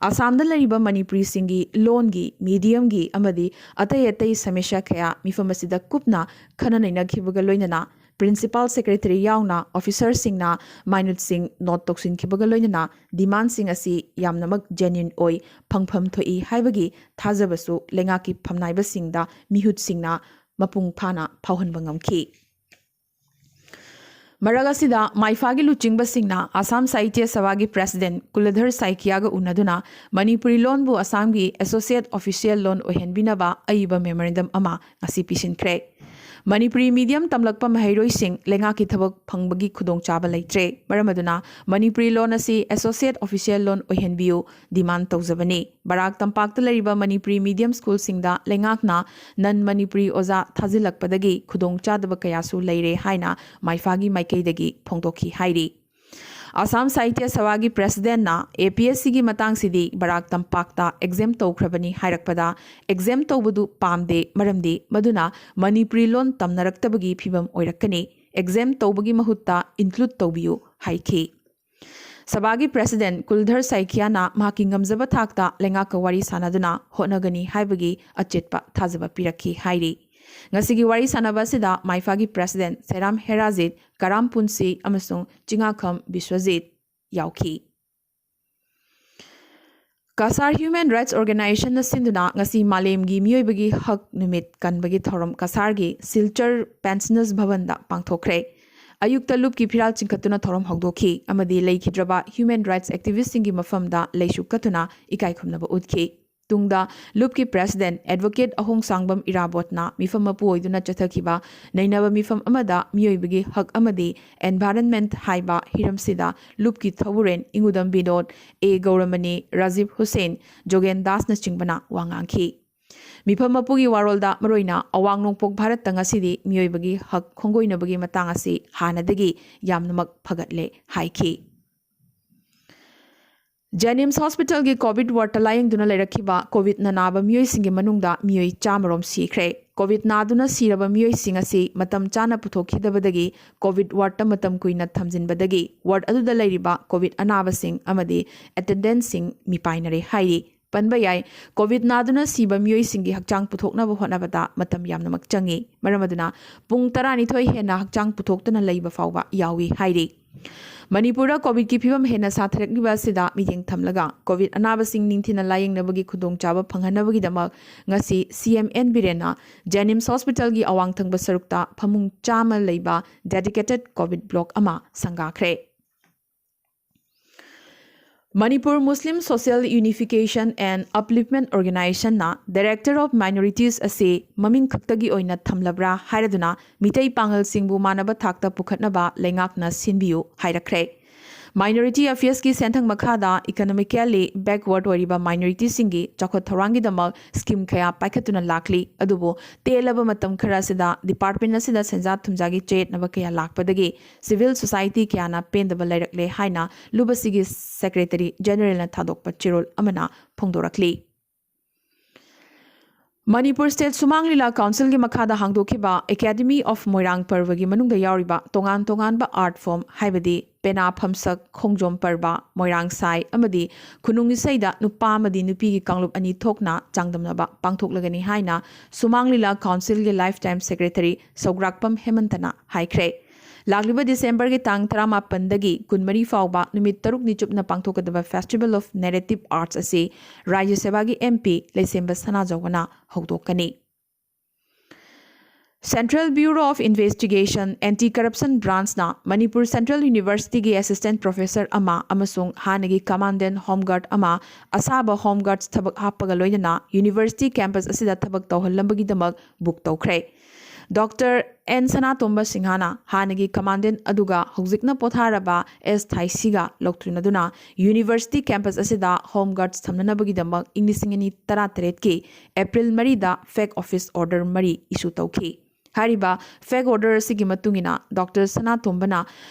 ꯑꯁꯥꯝꯗ ꯂꯩꯔꯤꯕ ꯃꯅꯤꯄꯨꯔꯤꯁꯤꯡꯒꯤ ꯂꯣꯟꯒꯤ, ꯃꯤꯗꯤꯌꯝꯒꯤ ꯑꯃꯗꯤ ꯑꯇꯩ ꯑꯇꯩ ꯁꯃꯁ꯭ꯌꯥ ꯀꯌꯥ ꯃꯤꯐꯝ ꯑꯁꯤꯗ ꯀꯨꯞꯅ ꯈꯟꯅ ꯅꯩꯅꯈꯤꯕꯒ ꯂꯣꯏꯅꯅ ꯄ꯭ꯔꯤꯟꯁꯤꯄꯥꯜ ꯁꯦꯀ꯭ꯔꯦꯇꯔꯤ ꯌꯥꯎꯅ ꯑꯣꯐꯤꯁꯔꯁꯤꯡꯅ ꯃꯥꯏꯅꯨꯠꯁꯤꯡ ꯅꯣꯠ ꯇꯧꯁꯤꯟꯈꯤꯕꯒ ꯂꯣꯏꯅꯅ ꯗꯤꯃꯥꯟꯁꯤꯡ ꯑꯁꯤ ꯌꯥꯝꯅꯃꯛ ꯖꯦꯅ꯭ꯌꯨꯟ ꯑꯣꯏ, ꯐꯪꯐꯝ ꯊꯣꯛꯏ ꯍꯥꯏꯕꯒꯤ ꯊꯥꯖꯕꯁꯨ ꯂꯩꯉꯥꯛꯀꯤ ꯐꯝꯅꯥꯏꯕꯁꯤꯡꯗ ꯃꯤꯍꯨꯠꯁꯤꯡꯅ ꯃꯄꯨꯡ ꯐꯥꯅ ꯐꯥꯎꯍꯟꯕ ꯉꯝꯈꯤ꯫ ꯃꯔꯛ ꯑꯁꯤꯗ ꯃꯥꯏꯐꯥꯒꯤ ꯂꯨꯆꯤꯡꯕꯁꯤꯡꯅ ꯑꯁꯥꯝ ꯁꯥꯍꯤꯇ꯭ꯌ ꯁꯚꯥꯒꯤ ꯄ꯭ꯔꯦꯁꯤꯗꯦꯟꯠ ꯀꯨꯂꯙꯔ ꯁꯥꯏꯀꯤꯌꯥꯒ ꯎꯅꯗꯨꯅ ꯃꯅꯤꯄꯨꯔꯤ ꯂꯣꯟꯕꯨ ꯑꯁꯥꯝꯒꯤ ꯑꯦꯁꯣꯁꯤꯌꯦꯠ ꯑꯣꯐꯤꯁꯤꯌꯦꯜ ꯂꯣꯟ ꯑꯣꯏꯍꯟꯕꯤꯅꯕ ꯑꯏꯕ ꯃꯦꯃꯣꯔꯦꯟꯗꯝ ꯑꯃ ꯉꯁꯤ ꯄꯤꯁꯤꯟꯈ꯭ꯔꯦ꯫ ꯃꯅꯤꯄꯨꯔꯤ ꯃꯤꯗꯤꯌꯝ ꯇꯝꯂꯛꯄ ꯃꯍꯩꯔꯣꯏꯁꯤꯡ ꯂꯩꯉꯥꯛꯀꯤ ꯊꯕꯛ ꯐꯪꯕꯒꯤ ꯈꯨꯗꯣꯡꯆꯥꯕ ꯂꯩꯇ꯭ꯔꯦ꯫ ꯃꯔꯝ ꯑꯗꯨꯅ ꯃꯅꯤꯄꯨꯔꯤ ꯂꯣꯟ ꯑꯁꯤ ꯑꯦꯁꯣꯁꯤꯌꯦꯠ ꯑꯣꯐꯤꯁꯤꯌꯦꯜ ꯂꯣꯟ ꯑꯣꯏꯍꯟꯕꯤꯌꯨ ꯗꯤꯃꯥꯟ ꯇꯧꯖꯕꯅꯤ꯫ ꯕꯔꯥꯛ ꯇꯝꯄꯥꯛꯇ ꯂꯩꯔꯤꯕ ꯃꯅꯤꯄꯨꯔꯤ ꯃꯤꯗꯤꯌꯝ ꯁ꯭ꯀꯨꯜꯁꯤꯡꯗ ꯂꯩꯉꯥꯛꯅ ꯅꯟ ꯃꯅꯤꯄꯨꯔꯤ ꯑꯣꯖꯥ ꯊꯥꯖꯤꯜꯂꯛꯄꯗꯒꯤ ꯈꯨꯗꯣꯡꯆꯥꯗꯕ ꯀꯌꯥꯁꯨ ꯂꯩꯔꯦ ꯍꯥꯏꯅ ꯃꯥꯏꯐꯥꯒꯤ ꯃꯥꯏꯀꯩꯗꯒꯤ ꯐꯣꯡꯗꯣꯛꯈꯤ ꯍꯥꯏꯔꯤ꯫ ꯑꯁꯥꯝ ꯁꯥꯍꯤꯇ꯭ꯌ ꯁꯚꯥꯒꯤ ꯄ꯭ꯔꯦꯁꯤꯗꯦꯟꯠꯅ ꯑꯦ ꯄꯤ ꯑꯦꯁ ꯁꯤꯒꯤ ꯃꯇꯥꯡꯁꯤꯗꯤ ꯕꯔꯥꯛ ꯇꯝꯄꯥꯛꯇ ꯑꯦꯛꯖꯦꯝ ꯇꯧꯈ꯭ꯔꯕꯅꯤ ꯍꯥꯏꯔꯛꯄꯗ ꯑꯦꯛꯖꯦꯝ ꯇꯧꯕꯗꯨ ꯄꯥꯝꯗꯦ, ꯃꯔꯝꯗꯤ ꯃꯗꯨꯅ ꯃꯅꯤꯄꯨꯔꯤ ꯂꯣꯟ ꯇꯝꯅꯔꯛꯇꯕꯒꯤ ꯐꯤꯕꯝ ꯑꯣꯏꯔꯛꯀꯅꯤ꯫ ꯑꯦꯛꯖꯦꯝ ꯇꯧꯕꯒꯤ ꯃꯍꯨꯠꯇ ꯏꯟꯀ꯭ꯂꯨꯗ ꯇꯧꯕꯤꯌꯨ ꯍꯥꯏꯈꯤ꯫ ꯁꯚꯥꯒꯤ ꯄ꯭ꯔꯦꯁꯤꯗꯦꯟꯠ ꯀꯨꯜꯙꯔ ꯁꯥꯏꯀꯤꯌꯥꯅ ꯃꯍꯥꯛꯀꯤ ꯉꯝꯖꯕ ꯊꯥꯛꯇ ꯂꯩꯉꯥꯛꯀ ꯋꯥꯔꯤ ꯁꯥꯟꯅꯗꯨꯅ ꯍꯣꯠꯅꯒꯅꯤ ꯍꯥꯏꯕꯒꯤ ꯑꯆꯦꯠꯄ ꯊꯥꯖꯕ ꯄꯤꯔꯛꯈꯤ ꯍꯥꯏꯔꯤ꯫ ꯉꯁꯤꯒꯤ ꯋꯥꯔꯤ ꯁꯥꯟꯅꯕ ꯑꯁꯤꯗ ꯃꯥꯏꯐꯥꯒꯤ ꯄ꯭ꯔꯦꯁꯤꯗꯦꯟꯠ ꯁꯦꯔꯥꯝ ꯍꯦꯔꯥꯖꯤꯠ, ꯀꯔꯥꯝ ꯄꯨꯟꯁꯤ ꯑꯃꯁꯨꯡ ꯆꯤꯉꯥꯈꯝ ꯕꯤꯁ꯭ꯋꯖꯤꯠ ꯌꯥꯎꯈꯤ꯫ ꯀꯁꯥꯔ ꯍ꯭ꯌꯨꯃꯦꯟ ꯔꯥꯏꯠꯁ ꯑꯣꯔꯒꯅꯥꯏꯖꯦꯁꯟꯅ ꯁꯤꯟꯗꯨꯅ ꯉꯁꯤ ꯃꯥꯂꯦꯝꯒꯤ ꯃꯤꯑꯣꯏꯕꯒꯤ ꯍꯛ ꯅꯨꯃꯤꯠ ꯀꯟꯕꯒꯤ ꯊꯧꯔꯝ ꯀꯁꯥꯔꯒꯤ ꯁꯤꯜꯆꯔ ꯄꯦꯟꯁꯅꯔꯁ ꯚꯕꯟꯗ ꯄꯥꯡꯊꯣꯛꯈ꯭ꯔꯦ꯫ ꯑꯌꯨꯛꯇ ꯂꯨꯞꯀꯤ ꯐꯤꯔꯥꯜ ꯆꯤꯡꯈꯠꯇꯨꯅ ꯊꯧꯔꯝ ꯍꯧꯗꯣꯛꯈꯤ ꯑꯃꯗꯤ ꯂꯩꯈꯤꯗ꯭ꯔꯕ ꯍ꯭ꯌꯨꯃꯦꯟ ꯔꯥꯏꯠꯁ ꯑꯦꯛꯇꯤꯚꯤꯁ꯭ꯠꯁꯤꯡꯒꯤ ꯃꯐꯝꯗ ꯂꯩꯁꯨ ꯀꯠꯇꯨꯅ ꯏꯀꯥꯏ ꯈꯨꯝꯅꯕ ꯎꯠꯈꯤ꯫ ꯇꯨꯡꯗ ꯂꯨꯞꯀꯤ ꯄ꯭ꯔꯦꯁꯤꯗꯦꯟꯠ ꯑꯦꯗꯚꯣꯀꯦꯠ ꯑꯍꯣꯡꯁꯥꯡꯕꯝ ꯏꯔꯥꯕꯣꯠꯅ ꯃꯤꯐꯝ ꯃꯄꯨ ꯑꯣꯏꯗꯨꯅ ꯆꯠꯊꯈꯤꯕ ꯅꯩꯅꯕ ꯃꯤꯐꯝ ꯑꯃꯗ ꯃꯤꯑꯣꯏꯕꯒꯤ ꯍꯛ ꯑꯃꯗꯤ ꯑꯦꯟꯚꯥꯏꯔꯟꯃꯦꯟꯠ ꯍꯥꯏꯕ ꯍꯤꯔꯝꯁꯤꯗ ꯂꯨꯞꯀꯤ ꯊꯧꯕꯨꯔꯦꯟ ꯏꯉꯨꯗꯝ ꯕꯤꯅꯣꯗ, ꯑꯦ ꯒꯧꯔꯃꯅꯤ, ꯔꯥꯖꯤꯕ ꯍꯨꯁꯦꯟ, ꯖꯣꯒꯦꯟ ꯗꯥꯁꯅꯆꯤꯡꯕꯅ ꯋꯥ ꯉꯥꯡꯈꯤ꯫ ꯃꯤꯐꯝ ꯃꯄꯨꯒꯤ ꯋꯥꯔꯣꯜꯗ ꯃꯔꯨꯑꯣꯏꯅ ꯑꯋꯥꯡ ꯅꯣꯡꯄꯣꯛ ꯚꯥꯔꯠꯇ ꯉꯁꯤꯗꯤ ꯃꯤꯑꯣꯏꯕꯒꯤ ꯍꯛ ꯈꯣꯡꯒꯣꯏꯅꯕꯒꯤ ꯃꯇꯥꯡ ꯑꯁꯤ ꯍꯥꯟꯅꯗꯒꯤ ꯌꯥꯝꯅꯃꯛ ꯐꯒꯠꯂꯦ ꯍꯥꯏꯈꯤ꯫ ꯖꯦꯅꯤꯝꯁ ꯍꯣꯁꯄꯤꯇꯥꯜꯒꯤ ꯀꯣꯚꯤꯗ ꯋꯥꯔꯗꯇ ꯂꯥꯌꯦꯡꯗꯨꯅ ꯂꯩꯔꯛꯈꯤꯕ ꯀꯣꯚꯤꯗꯅ ꯅꯥꯕ ꯃꯤꯑꯣꯏꯁꯤꯡꯒꯤ ꯃꯅꯨꯡꯗ ꯃꯤꯑꯣꯏ ꯆꯥꯝꯃ ꯔꯣꯝ ꯁꯤꯈ꯭ꯔꯦ꯫ ꯀꯣꯚꯤꯗ ꯅꯥꯗꯨꯅ ꯁꯤꯔꯕ ꯃꯤꯑꯣꯏꯁꯤꯡ ꯑꯁꯤ ꯃꯇꯝ ꯆꯥꯅ ꯄꯨꯊꯣꯛꯈꯤꯗꯕꯗꯒꯤ ꯀꯣꯚꯤꯗ ꯋꯥꯔꯗꯇ ꯃꯇꯝ ꯀꯨꯏꯅ ꯊꯝꯖꯤꯟꯕꯗꯒꯤ ꯋꯥꯔꯗ ꯑꯗꯨꯗ ꯂꯩꯔꯤꯕ ꯀꯣꯚꯤꯗ ꯑꯅꯥꯕꯁꯤꯡ ꯑꯃꯗꯤ ꯑꯦꯇꯦꯟꯗꯦꯟꯠꯁꯤꯡ ꯃꯤꯄꯥꯏꯅꯔꯦ ꯍꯥꯏꯔꯤ꯫ ꯄꯟꯕ ꯌꯥꯏ꯫ ꯀꯣꯚꯤꯗ ꯅꯥꯗꯨꯅ ꯁꯤꯕ ꯃꯤꯑꯣꯏꯁꯤꯡꯒꯤ ꯍꯛꯆꯥꯡ ꯄꯨꯊꯣꯛꯅꯕ ꯍꯣꯠꯅꯕꯗ ꯃꯇꯝ ꯌꯥꯝꯅꯃꯛ ꯆꯪꯏ꯫ ꯃꯔꯝ ꯑꯗꯨꯅ ꯄꯨꯡ ꯇꯔꯥꯅꯤꯊꯣꯏ ꯍꯦꯟꯅ ꯍꯛꯆꯥꯡ ꯄꯨꯊꯣꯛꯇꯨꯅ ꯂꯩꯕ ꯐꯥꯎꯕ ꯌꯥꯎꯏ ꯍꯥꯏꯔꯤ꯫ ꯃꯅꯤꯄꯨꯔꯗ ꯀꯣꯚꯤꯗꯀꯤ ꯐꯤꯕꯝ ꯍꯦꯟꯅ ꯁꯥꯊꯔꯛꯂꯤꯕ ꯑꯁꯤꯗ ꯃꯤꯠꯌꯦꯡ ꯊꯝꯂꯒ ꯀꯣꯚꯤꯗ ꯑꯅꯥꯕꯁꯤꯡ ꯅꯤꯡꯊꯤꯅ ꯂꯥꯌꯦꯡꯅꯕꯒꯤ ꯈꯨꯗꯣꯡꯆꯥꯕ ꯐꯪꯍꯟꯅꯕꯒꯤꯗꯃꯛ ꯉꯁꯤ ꯁꯤ ꯑꯦꯝ ꯑꯦꯟ ꯕꯤꯔꯦꯟꯅ JNIMS ꯍꯣꯁꯄꯤꯇꯥꯜꯒꯤ ꯑꯋꯥꯡ ꯊꯪꯕ ꯁꯔꯨꯛꯇ ꯐꯃꯨꯡ ꯆꯥꯝꯃ ꯂꯩꯕ dedicated COVID block ꯑꯃ ꯁꯪꯒꯥꯈ꯭ꯔꯦ꯫ Manipur Muslim Social Unification and Upliftment Organizationꯅ Director of Minorities ꯑꯁꯤ ꯃꯃꯤꯡ ꯈꯛꯇꯒꯤ ꯑꯣꯏꯅ ꯊꯝꯂꯕ꯭ꯔꯥ ꯍꯥꯏꯔꯗꯨꯅ ꯃꯤꯇꯩ ꯄꯥꯉꯜꯁꯤꯡꯕꯨ ꯃꯥꯟꯅꯕ ꯊꯥꯛꯇ ꯄꯨꯈꯠꯅꯕ ꯂꯩꯉꯥꯛꯅ ꯁꯤꯟꯕꯤꯌꯨ ꯍꯥꯏꯔꯛꯈ꯭ꯔꯦ꯫ Minority Affairsꯀꯤ ꯁꯦꯟꯊꯪ ꯃꯈꯥꯗ economically backward ꯑꯣꯏꯔꯤꯕ minorityꯁꯤꯡꯒꯤ ꯆꯥꯎꯈꯠ ꯊꯧꯔꯥꯡꯒꯤꯗꯃꯛ scheme ꯀꯌꯥ ꯄꯥꯏꯈꯠꯇꯨꯅ ꯂꯥꯛꯂꯤ꯫ ꯑꯗꯨꯕꯨ ꯇꯦꯜꯂꯕ ꯃꯇꯝ ꯈꯔ ꯑꯁꯤꯗ department ꯑꯁꯤꯗ ꯁꯦꯟꯖꯥ ꯊꯨꯝꯖꯥꯒꯤ ꯆꯌꯦꯠꯅꯕ ꯀꯌꯥ ꯂꯥꯛꯄꯗꯒꯤ civil society ꯀꯌꯥꯅ ꯄꯦꯟꯗꯕ ꯂꯩꯔꯛꯂꯦ ꯍꯥꯏꯅ ꯂꯨꯕꯁꯤꯒꯤ Secretary Generalꯅ ꯊꯥꯗꯣꯛꯄ ꯆꯦꯔꯣꯜ ꯑꯃꯅ ꯐꯣꯡꯗꯣꯔꯛꯂꯤ꯫ ꯃꯅꯤꯄꯨꯔ State ꯁꯨꯃꯥꯡ ꯂꯤꯂꯥ Councilꯒꯤ ꯃꯈꯥꯗ ꯍꯥꯡꯗꯣꯛꯈꯤꯕ Academy of ꯃꯣꯏꯔꯥꯡ ꯄꯔꯕꯒꯤ ꯃꯅꯨꯡꯗ ꯌꯥꯎꯔꯤꯕ ꯇꯣꯉꯥꯟ ꯇꯣꯉꯥꯟꯕ art form ꯍꯥꯏꯕꯗꯤ ꯄꯦꯅꯥ ꯐꯝꯁꯛ, ꯈꯣꯡꯖꯣꯝ ꯄꯔꯕ, ꯃꯣꯏꯔꯥꯡ ꯁꯥꯏ ꯑꯃꯗꯤ ꯈꯨꯅꯨꯡ ꯏꯁꯩꯗ ꯅꯨꯄꯥ ꯑꯃꯗꯤ ꯅꯨꯄꯤꯒꯤ ꯀꯥꯡꯂꯨꯞ ꯑꯅꯤ ꯊꯣꯛꯅ ꯆꯥꯡꯗꯝꯅꯕ ꯄꯥꯡꯊꯣꯛꯂꯒꯅꯤ ꯍꯥꯏꯅ ꯁꯨꯃꯥꯡ ꯂꯤꯂꯥ Councilꯒꯤ Lifetime Secretary ꯁꯧꯒ꯭ꯔꯥꯛꯄꯝ ꯍꯦꯃꯟꯇꯅ ꯍꯥꯏꯈ꯭ꯔꯦ꯫ ꯂꯥꯛꯂꯤꯕ Decemberꯒꯤ ꯇꯥꯡ ꯇꯔꯥꯃꯥꯄꯟꯗꯒꯤ ꯀꯨꯟꯃꯔꯤ ꯐꯥꯎꯕ ꯅꯨꯃꯤꯠ ꯇꯔꯨꯛꯅꯤ ꯆꯨꯞꯅ ꯄꯥꯡꯊꯣꯛꯀꯗꯕ Festival of Narrative Arts ꯑꯁꯤ ꯔꯥꯖ꯭ꯌ ꯁꯚꯥꯒꯤ MP ꯂꯩꯁꯦꯝꯕ ꯁꯅꯥꯖꯥꯎꯕꯅ ꯍꯧꯗꯣꯛꯀꯅꯤ꯫ Central Bureau of Investigation Anti Corruption Branchꯅ Manipur Central Universityꯒꯤ Assistant Professor ꯑꯃ ꯑꯃꯁꯨꯡ ꯍꯥꯟꯅꯒꯤ Commandant Home Guard ꯑꯃ ꯑꯁꯥꯕ Home Guards ꯊꯕꯛ ꯍꯥꯞꯄꯒ ꯂꯣꯏꯅꯅ University campus ꯑꯁꯤꯗ ꯊꯕꯛ ꯇꯧꯍꯜꯂꯝꯕꯒꯤꯗꯃꯛ book ꯇꯧꯈ꯭ꯔꯦ꯫ Doctor N ꯁꯅꯥꯇꯣꯝꯕ ꯁꯤꯡꯍꯅ ꯍꯥꯟꯅꯒꯤ Commandant ꯑꯗꯨꯒ ꯍꯧꯖꯤꯛꯅ ꯄꯣꯊꯥꯔꯕ S ꯊꯥꯏꯁꯤꯒ ꯂꯧꯊꯣꯛꯅꯗꯨꯅ University campus ꯑꯁꯤꯗ Home Guards ꯊꯝꯅꯅꯕꯒꯤꯗꯃꯛ ꯏꯪ ꯂꯤꯁꯤꯡ ꯑꯅꯤ ꯇꯔꯥꯇꯔꯦꯠꯀꯤ April ꯃꯔꯤꯗ fake office order ꯃꯔꯤ issue ꯇꯧꯈꯤ꯫ ꯍꯥꯏꯔꯤꯕ fake order ꯑꯁꯤꯒꯤ ꯃꯇꯨꯡ ꯏꯟꯅ Doctor ꯁꯅꯥꯇꯣꯝꯕꯅ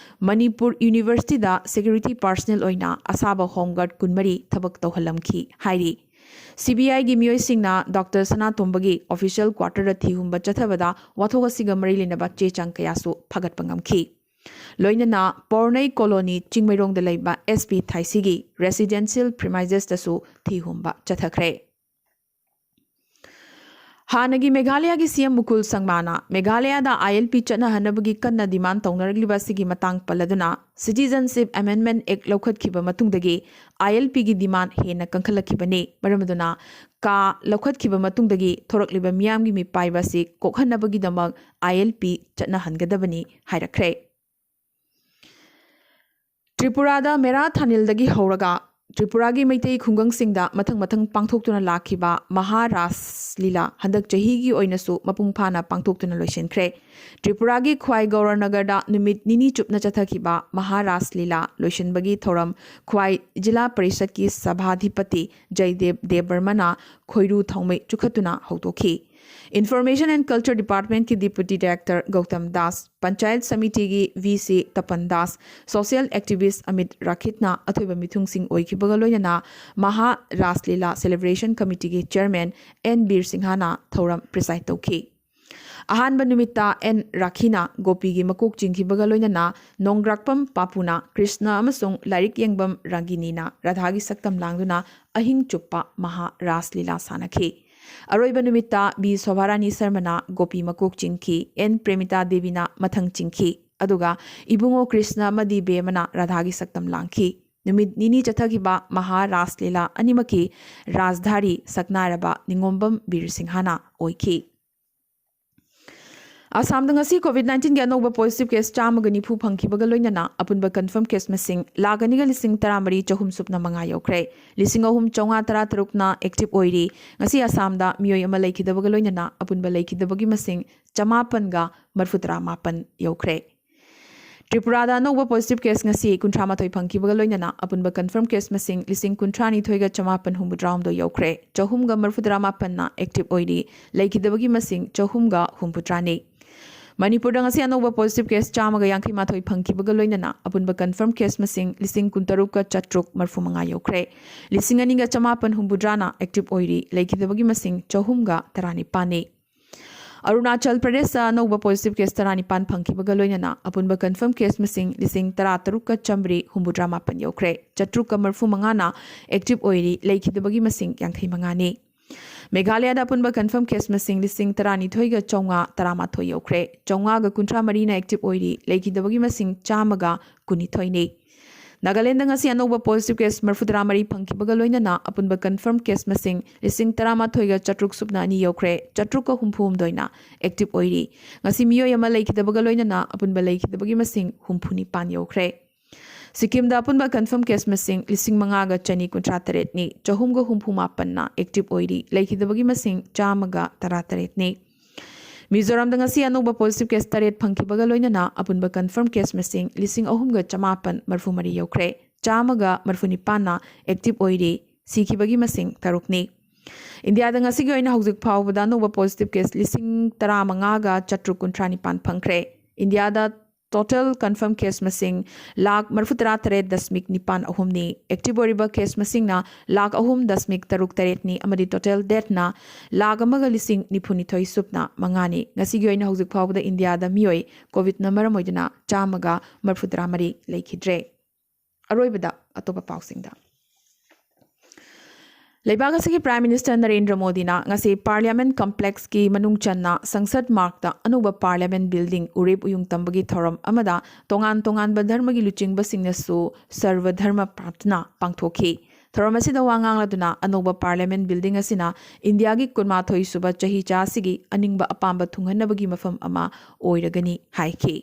ꯃꯅꯤꯄꯨꯔ Universityꯗ security personnel ꯑꯣꯏꯅ ꯑꯁꯥꯕ Home Guard ꯀꯨꯟꯃꯔꯤ ꯊꯕꯛ ꯇꯧꯍꯜꯂꯝꯈꯤ ꯍꯥꯏꯔꯤ꯫ CBIꯒꯤ ꯃꯤꯑꯣꯏꯁꯤꯡꯅ Doctor ꯁꯅꯥꯇꯣꯝꯕꯒꯤ official quarterꯗ ꯊꯤꯍꯨꯝꯕ ꯆꯠꯊꯕꯗ ꯋꯥꯊꯣꯛ ꯑꯁꯤꯒ ꯃꯔꯤ ꯂꯩꯅꯕ ꯆꯦ ꯆꯥꯡ ꯀꯌꯥꯁꯨ ꯐꯥꯒꯠꯄ ꯉꯝꯈꯤ꯫ ꯂꯣꯏꯅꯅ ꯄꯣꯔꯅꯩ ꯀꯣꯂꯣꯅꯤ ꯆꯤꯡꯃꯩꯔꯣꯡꯗ ꯂꯩꯕ ꯑꯦꯁ ꯄꯤ ꯊꯥꯏꯁꯤꯒꯤ ꯔꯦꯁꯤꯗꯦꯟꯁꯤꯌꯦꯜ ꯄ꯭ꯔꯤꯃꯥꯏꯖꯦꯁꯇꯁꯨ ꯊꯤ ꯍꯨꯝꯕ ꯆꯠꯊꯈ꯭ꯔꯦ꯫ ꯍꯥꯟꯅꯒꯤ ꯃꯦꯘꯥꯂꯌꯥꯒꯤ ꯁꯤ ꯑꯦꯝ ꯃꯨꯀꯨꯜ ꯁꯪꯃꯥꯅ ꯃꯦꯘꯥꯂꯌꯥꯗ ꯑꯥꯏ ꯑꯦꯜ ꯄꯤ ꯆꯠꯅꯍꯟꯅꯕꯒꯤ ꯀꯟꯅ ꯗꯤꯃꯥꯟ ꯇꯧꯅꯔꯛꯂꯤꯕ ꯑꯁꯤꯒꯤ ꯃꯇꯥꯡ ꯄꯜꯂꯗꯨꯅ, ꯁꯤꯇꯤꯖꯟꯁꯤꯞ ꯑꯦꯃꯦꯟꯗꯃꯦꯟꯠ ꯑꯦꯛꯠ ꯂꯧꯈꯠꯈꯤꯕ ꯃꯇꯨꯡꯗꯒꯤ ꯑꯥꯏ ꯑꯦꯜ ꯄꯤꯒꯤ ꯗꯤꯃꯥꯟ ꯍꯦꯟꯅ ꯀꯟꯈꯠꯂꯛꯈꯤꯕꯅꯤ꯫ ꯃꯔꯝ ꯑꯗꯨꯅ ꯀꯥ ꯂꯧꯈꯠꯈꯤꯕ ꯃꯇꯨꯡꯗꯒꯤ ꯊꯣꯔꯛꯂꯤꯕ ꯃꯤꯌꯥꯝꯒꯤ ꯃꯤꯄꯥꯏꯕ ꯑꯁꯤ ꯀꯣꯛꯍꯟꯅꯕꯒꯤꯗꯃꯛ ꯑꯥꯏ ꯑꯦꯜ ꯄꯤ ꯆꯠꯅꯍꯟꯒꯗꯕꯅꯤ ꯍꯥꯏꯔꯛꯈ꯭ꯔꯦ꯫ ꯇ꯭ꯔꯤꯄꯨꯔꯥꯗ ꯃꯦꯔꯥ ꯊꯥꯅꯤꯜꯗꯒꯤ ꯍꯧꯔꯒ ꯇ꯭ꯔꯤꯄꯨꯔꯥꯒꯤ ꯃꯩꯇꯩ ꯈꯨꯡꯒꯪꯁꯤꯡꯗ ꯃꯊꯪ ꯃꯊꯪ ꯄꯥꯡꯊꯣꯛꯇꯨꯅ ꯂꯥꯛꯈꯤꯕ ꯃꯍꯥ ꯔꯥꯁ ꯂꯤꯂꯥ ꯍꯟꯗꯛ ꯆꯍꯤꯒꯤ ꯑꯣꯏꯅꯁꯨ ꯃꯄꯨꯡ ꯐꯥꯅ ꯄꯥꯡꯊꯣꯛꯇꯨꯅ ꯂꯣꯏꯁꯤꯟꯈ꯭ꯔꯦ꯫ ꯇ꯭ꯔꯤꯄꯨꯔꯥꯒꯤ ꯈ꯭ꯋꯥꯏ ꯒꯧꯔꯅꯒꯔꯗ ꯅꯨꯃꯤꯠ ꯅꯤꯅꯤ ꯆꯨꯞꯅ ꯆꯠꯊꯈꯤꯕ ꯃꯍꯥ ꯔꯥꯁ ꯂꯤꯂꯥ ꯂꯣꯏꯁꯤꯟꯕꯒꯤ ꯊꯧꯔꯝ ꯈ꯭ꯋꯥꯏ ꯖꯤꯂꯥ ꯄꯔꯤꯁꯠꯀꯤ ꯁꯚꯥꯙꯤꯄꯇꯤ ꯖꯌꯗꯦꯕ ꯗꯦꯕꯕꯔꯃꯅ ꯈꯣꯏꯔꯨ ꯊꯥꯎꯃꯩ ꯆꯨꯈꯠꯇꯨꯅ ꯍꯧꯗꯣꯛꯈꯤ꯫ Information and Culture Departmentꯀꯤ Deputy Director ꯒꯧꯇꯝ ꯗꯥꯁ, ꯄꯟꯆꯥꯌꯠ ꯁꯃꯤꯇꯤꯒꯤ V C Tapan Das, social activist Amit ꯔꯥꯈꯤꯠꯅ ꯑꯊꯣꯏꯕ ꯃꯤꯊꯨꯡꯁꯤꯡ ꯑꯣꯏꯈꯤꯕꯒ ꯂꯣꯏꯅꯅ ꯃꯍꯥ Ras Lila Celebration Committeeꯒꯤ Chairman and ꯕꯤꯔ ꯁꯤꯡꯍꯅ ꯊꯧꯔꯝ preside ꯇꯧꯈꯤ꯫ ꯑꯍꯥꯟꯕ ꯅꯨꯃꯤꯠꯇ ꯑꯦꯟ ꯔꯥꯈꯤꯅ ꯒꯣꯄꯤꯒꯤ ꯃꯀꯣꯛ ꯆꯤꯡꯈꯤꯕꯒ ꯂꯣꯏꯅꯅ ꯅꯣꯡꯒ꯭ꯔꯥꯛꯄꯝ ꯄꯥꯄꯨꯅ ꯀ꯭ꯔꯤꯁꯅ ꯑꯃꯁꯨꯡ ꯂꯥꯏꯔꯤꯛ ꯌꯦꯡꯕꯝ ꯔꯥꯒꯤꯅꯤꯅ ꯔꯥꯙꯥꯒꯤ ꯁꯛꯇꯝ ꯂꯥꯡꯗꯨꯅ ꯑꯍꯤꯡ ꯆꯨꯞꯄ ꯃꯍꯥ ꯔꯥꯁ ꯂꯤꯂꯥ ꯁꯥꯟꯅꯈꯤ꯫ ꯑꯔꯣꯏꯕ ꯅꯨꯃꯤꯠꯇ ꯕꯤ ꯁꯣꯚꯥꯔꯥꯅꯤ ꯁꯔꯃꯅ ꯒꯣꯄꯤ ꯃꯀꯣꯛ ꯆꯤꯡꯈꯤ, ꯑꯦꯟ ꯄ꯭ꯔꯦꯃꯤꯇꯥ ꯗꯦꯕꯤꯅ ꯃꯊꯪ ꯆꯤꯡꯈꯤ, ꯑꯗꯨꯒ ꯏꯕꯨꯡꯉꯣ ꯀ꯭ꯔꯤꯁꯅ ꯑꯃꯗꯤ ꯕꯦꯃꯅ ꯔꯥꯙꯥꯒꯤ ꯁꯛꯇꯝ ꯂꯥꯡꯈꯤ꯫ ꯅꯨꯃꯤꯠ ꯅꯤꯅꯤ ꯆꯠꯊꯈꯤꯕ ꯃꯍꯥ ꯔꯥꯁ ꯂꯤꯂꯥ ꯑꯅꯤꯃꯛꯀꯤ ꯔꯥꯖꯙꯥꯔꯤ ꯁꯛꯅꯥꯏꯔꯕ ꯅꯤꯉꯣꯝꯕꯝ ꯕꯤꯔ ꯁꯤꯡꯍꯅ ꯑꯣꯏꯈꯤ꯫ ꯑꯁꯥꯝꯗ ꯉꯁꯤ COVID nineteenꯒꯤ ꯑꯅꯧꯕ positive case ꯆꯥꯝꯃꯒ ꯅꯤꯐꯨ ꯐꯪꯈꯤꯕꯒ ꯂꯣꯏꯅꯅ ꯑꯄꯨꯟꯕ confirm case ꯃꯁꯤꯡ ꯂꯥꯈ ꯑꯅꯤꯒ ꯂꯤꯁꯤꯡ ꯇꯔꯥꯃꯔꯤ ꯆꯍꯨꯝ ꯁꯨꯞꯅ ꯃꯉꯥ ꯌꯧꯈ꯭ꯔꯦ꯫ ꯂꯤꯁꯤꯡ ꯑꯍꯨꯝ ꯆꯥꯝꯃꯉꯥ ꯇꯔꯥꯇꯔꯨꯛꯅ active ꯑꯣꯏꯔꯤ꯫ ꯉꯁꯤ ꯑꯁꯥꯝꯗ ꯃꯤꯑꯣꯏ ꯑꯃ ꯂꯩꯈꯤꯗꯕꯒ ꯂꯣꯏꯅꯅ ꯑꯄꯨꯟꯕ ꯂꯩꯈꯤꯗꯕꯒꯤ ꯃꯁꯤꯡ ꯆꯃꯥꯄꯟꯒ ꯃꯔꯤꯐꯨꯇꯔꯥ ꯃꯥꯄꯟ ꯌꯧꯈ꯭ꯔꯦ꯫ ꯇ꯭ꯔꯤꯄꯨꯔꯥꯗ ꯑꯅꯧꯕ positive case ꯉꯁꯤ ꯀꯨꯟꯊ꯭ꯔꯥ ꯃꯥꯊꯣꯏ ꯐꯪꯈꯤꯕꯒ ꯂꯣꯏꯅꯅ ꯑꯄꯨꯟꯕ confirm case ꯃꯁꯤꯡ ꯂꯤꯁꯤꯡ ꯀꯨꯟꯊ꯭ꯔꯥ ꯅꯤꯊꯣꯏꯒ ꯆꯃꯥꯄꯟ ꯍꯨꯝꯐꯨꯇꯔꯥ ꯍꯨꯝꯗꯣꯏ ꯌꯧꯈ꯭ꯔꯦ꯫ ꯆꯍꯨꯝꯒ ꯃꯔꯤꯐꯨꯇꯔꯥ ꯃꯥꯄꯟꯅ active ꯑꯣꯏꯔꯤ꯫ ꯂꯩꯈꯤꯗꯕꯒꯤ ꯃꯁꯤꯡ ꯆꯍꯨꯝꯒ ꯍꯨꯝꯐꯨꯇꯔꯥꯅꯤ꯫ ꯃꯅꯤꯄꯨꯔꯗ ꯉꯁꯤ ꯑꯅꯧꯕ positive case ꯆꯥꯝꯃꯒ ꯌꯥꯡꯈꯩ ꯃꯥꯊꯣꯏ ꯐꯪꯈꯤꯕꯒ ꯂꯣꯏꯅꯅ ꯑꯄꯨꯟꯕ confirm case ꯃꯁꯤꯡ ꯂꯤꯁꯤꯡ ꯀꯨꯟꯇꯔꯨꯛꯀ ꯆꯥꯇ꯭ꯔꯨꯛ ꯃꯔꯤꯐꯨ ꯃꯉꯥ ꯌꯧꯈ꯭ꯔꯦ꯫ ꯂꯤꯁꯤꯡ ꯑꯅꯤꯒ ꯆꯃꯥꯄꯟ ꯍꯨꯝꯐꯨꯇꯔꯥꯅ active ꯑꯣꯏꯔꯤ꯫ ꯂꯩꯈꯤꯗꯕꯒꯤ ꯃꯁꯤꯡ ꯆꯍꯨꯝꯒ ꯇꯔꯥꯅꯤꯄꯥꯟꯅꯤ꯫ ꯑꯔꯨꯅꯥꯆꯜ ꯄ꯭ꯔꯗꯦꯁꯇ ꯑꯅꯧꯕ ꯄꯣꯖꯤꯇꯤꯚ ꯀꯦꯁ ꯇꯔꯥꯅꯤꯄꯥꯟ ꯐꯪꯈꯤꯕꯒ ꯂꯣꯏꯅꯅ ꯑꯄꯨꯟꯕ ꯀꯟꯐꯔꯝ ꯀꯦꯁ ꯃꯁꯤꯡ ꯂꯤꯁꯤꯡ ꯇꯔꯥ ꯇꯔꯨꯛꯀ ꯆꯥꯃꯔꯤ ꯍꯨꯝꯐꯨꯇꯔꯥ ꯃꯥꯄꯟ ꯌꯧꯈ꯭ꯔꯦ꯫ ꯆꯥꯇ꯭ꯔꯨꯛꯀ ꯃꯔꯤꯐꯨ ꯃꯉꯥꯅ ꯑꯦꯛꯇꯤꯚ ꯑꯣꯏꯔꯤ, ꯂꯩꯈꯤꯗꯕꯒꯤ ꯃꯁꯤꯡ ꯌꯥꯡꯈꯩ ꯃꯉꯥꯅꯤ꯫ ꯃꯦꯘꯥꯂꯌꯥꯗ ꯑꯄꯨꯟꯕ ꯀꯟꯐꯔꯝ ꯀꯦꯁ ꯃꯁꯤꯡ ꯂꯤꯁꯤꯡ ꯇꯔꯥꯅꯤꯊꯣꯏꯒ ꯆꯥꯝꯃꯉꯥ ꯇꯔꯥꯃꯥꯊꯣꯏ ꯌꯧꯈ꯭ꯔꯦ꯫ ꯆꯥꯝꯃꯉꯥꯒ ꯀꯨꯟꯊ꯭ꯔꯥ ꯃꯔꯤꯅ ꯑꯦꯛꯇꯤꯚ ꯑꯣꯏꯔꯤ, ꯂꯩꯈꯤꯗꯕꯒꯤ ꯃꯁꯤꯡ ꯆꯥꯝꯃꯒ ꯀꯨꯟꯅꯤꯊꯣꯏꯅꯤ꯫ ꯅꯥꯒꯥꯂꯦꯟꯗ ꯉꯁꯤ ꯑꯅꯧꯕ ꯄꯣꯖꯤꯇꯤꯚ ꯀꯦꯁ ꯃꯔꯤꯐꯨꯇꯔꯥ ꯃꯔꯤ ꯐꯪꯈꯤꯕꯒ ꯂꯣꯏꯅꯅ ꯑꯄꯨꯟꯕ ꯀꯟꯐꯔꯝ ꯀꯦꯁ ꯃꯁꯤꯡ ꯂꯤꯁꯤꯡ ꯇꯔꯥꯃꯥꯊꯣꯏꯒ ꯆꯥꯇ꯭ꯔꯨꯛ ꯁꯨꯞꯅ ꯑꯅꯤ ꯌꯧꯈ꯭ꯔꯦ꯫ ꯆꯥꯇ꯭ꯔꯨꯛꯀ ꯍꯨꯝꯐꯨ ꯍꯨꯝꯗꯣꯏꯅ ꯑꯦꯛꯇꯤꯚ ꯑꯣꯏꯔꯤ꯫ ꯉꯁꯤ ꯃꯤꯑꯣꯏ ꯑꯃ ꯂꯩꯈꯤꯗꯕꯒ ꯂꯣꯏꯅꯅ ꯑꯄꯨꯟꯕ ꯂꯩꯈꯤꯗꯕꯒꯤ ꯃꯁꯤꯡ ꯍꯨꯝꯐꯨ ꯅꯤꯄꯥꯟ ꯌꯧꯈ꯭ꯔꯦ꯫ ꯁꯤꯛꯀꯤꯝꯗ ꯑꯄꯨꯟꯕ ꯀꯟꯐꯔꯝ ꯀꯦꯁ ꯃꯁꯤꯡ ꯂꯤꯁꯤꯡ ꯃꯉꯥꯒ ꯆꯅꯤ ꯀꯨꯟꯊ꯭ꯔꯥ ꯇꯔꯦꯠꯅꯤ, ꯆꯍꯨꯝꯒ ꯍꯨꯝꯐꯨ ꯃꯥꯄꯟꯅ ꯑꯦꯛꯇꯤꯚ ꯑꯣꯏꯔꯤ, ꯂꯩꯈꯤꯗꯕꯒꯤ ꯃꯁꯤꯡ ꯆꯥꯝꯃꯒ ꯇꯔꯥ ꯇꯔꯦꯠꯅꯤ꯫ ꯃꯤꯖꯣꯔꯥꯝꯗ ꯉꯁꯤ ꯑꯅꯧꯕ ꯄꯣꯖꯤꯇꯤꯚ ꯀꯦꯁ ꯇꯔꯦꯠ ꯐꯪꯈꯤꯕꯒ ꯂꯣꯏꯅꯅ ꯑꯄꯨꯟꯕ ꯀꯟꯐꯔꯝ ꯀꯦꯁ ꯃꯁꯤꯡ ꯂꯤꯁꯤꯡ ꯑꯍꯨꯝꯒ ꯆꯃꯥꯄꯟ ꯃꯔꯤꯐꯨ ꯃꯔꯤ ꯌꯧꯈ꯭ꯔꯦ꯫ ꯆꯥꯝꯃꯒ ꯃꯔꯤꯐꯨ ꯅꯤꯄꯥꯟꯅ ꯑꯦꯛꯇꯤꯚ ꯑꯣꯏꯔꯤ, ꯁꯤꯈꯤꯕꯒꯤ ꯃꯁꯤꯡ ꯇꯔꯨꯛꯅꯤ꯫ ꯏꯟꯗꯤꯌꯥꯗ ꯉꯁꯤꯒꯤ ꯑꯣꯏꯅ ꯍꯧꯖꯤꯛ ꯐꯥꯎꯕꯗ ꯑꯅꯧꯕ ꯄꯣꯖꯤꯇꯤꯚ ꯀꯦꯁ ꯂꯤꯁꯤꯡ ꯇꯔꯥꯃꯉꯥꯒ ꯆꯥꯇ꯭ꯔꯨꯛ ꯀꯨꯟꯊ꯭ꯔꯥ ꯅꯤꯄꯥꯟ ꯐꯪꯈ꯭ꯔꯦ꯫ ꯏꯟꯗꯤꯌꯥꯗ ꯇꯣꯇꯦꯜ ꯀꯟꯐꯔꯝ ꯀꯦꯁ ꯃꯁꯤꯡ ꯂꯥꯈ ꯃꯔꯤꯐꯨꯇꯔꯥ ꯇꯔꯦꯠ ꯗꯁꯃꯤꯛ ꯅꯤꯄꯥꯟ ꯑꯍꯨꯝꯅꯤ꯫ ꯑꯦꯛꯇꯤꯚ ꯑꯣꯏꯔꯤꯕ ꯀꯦꯁ ꯃꯁꯤꯡꯅ ꯂꯥꯈ ꯑꯍꯨꯝ ꯗꯁꯃꯤꯛ ꯇꯔꯨꯛ ꯇꯔꯦꯠꯅꯤ ꯑꯃꯗꯤ ꯇꯣꯇꯦꯜ ꯗꯦꯠꯅ ꯂꯥꯈ ꯑꯃꯒ ꯂꯤꯁꯤꯡ ꯅꯤꯐꯨꯅꯤꯊꯣꯏ ꯁꯨꯞꯅ ꯃꯉꯥꯅꯤ꯫ ꯉꯁꯤꯒꯤ ꯑꯣꯏꯅ ꯍꯧꯖꯤꯛ ꯐꯥꯎꯕꯗ ꯏꯟꯗꯤꯌꯥꯗ ꯃꯤꯑꯣꯏ ꯀꯣꯚꯤꯗꯅ ꯃꯔꯝ ꯑꯣꯏꯗꯨꯅ ꯆꯥꯝꯃꯒ ꯃꯔꯤꯐꯨꯇꯔꯥ ꯃꯔꯤ ꯂꯩꯈꯤꯗ꯭ꯔꯦ꯫ ꯑꯔꯣꯏꯕꯗ ꯑꯇꯣꯞꯄ ꯄꯥꯎꯁꯤꯡꯗ꯫ ꯂꯩꯕꯥꯛ ꯑꯁꯤꯒꯤ ꯄ꯭ꯔꯥꯏꯝ ꯃꯤꯅꯤꯁꯇꯔ ꯅꯔꯦꯟꯗ꯭ꯔ ꯃꯣꯗꯤꯅ ꯉꯁꯤ ꯄꯥꯔꯂꯤꯌꯥꯃꯦꯟꯠ ꯀꯝꯄ꯭ꯂꯦꯛꯁꯀꯤ ꯃꯅꯨꯡ ꯆꯟꯅ ꯁꯪꯁꯗ ꯃꯥꯔꯒꯇ ꯑꯅꯧꯕ ꯄꯥꯔꯂꯤꯌꯥꯃꯦꯟꯠ ꯕꯤꯜꯗꯤꯡ ꯎꯔꯦꯞ ꯎꯌꯨꯡ ꯇꯝꯕꯒꯤ ꯊꯧꯔꯝ ꯑꯃꯗ ꯇꯣꯉꯥꯟ ꯇꯣꯉꯥꯟꯕ ꯙꯔꯃꯒꯤ ꯂꯨꯆꯤꯡꯕꯁꯤꯡꯅꯁꯨ ꯁꯔꯕ ꯙꯔꯃ ꯄ꯭ꯔꯥꯔꯊꯅꯥ ꯄꯥꯡꯊꯣꯛꯈꯤ꯫ ꯊꯧꯔꯝ ꯑꯁꯤꯗ ꯋꯥ ꯉꯥꯡꯂꯗꯨꯅ ꯑꯅꯧꯕ ꯄꯥꯔꯂꯤꯌꯥꯃꯦꯟꯠ ꯕꯤꯜꯗꯤꯡ ꯑꯁꯤꯅ ꯏꯟꯗꯤꯌꯥꯒꯤ ꯀꯨꯟꯃꯥꯊꯣꯏ ꯁꯨꯕ ꯆꯍꯤ ꯆꯥ ꯑꯁꯤꯒꯤ ꯑꯅꯤꯡꯕ ꯑꯄꯥꯝꯕ ꯊꯨꯡꯍꯟꯅꯕꯒꯤ ꯃꯐꯝ ꯑꯃ ꯑꯣꯏꯔꯒꯅꯤ ꯍꯥꯏꯈꯤ꯫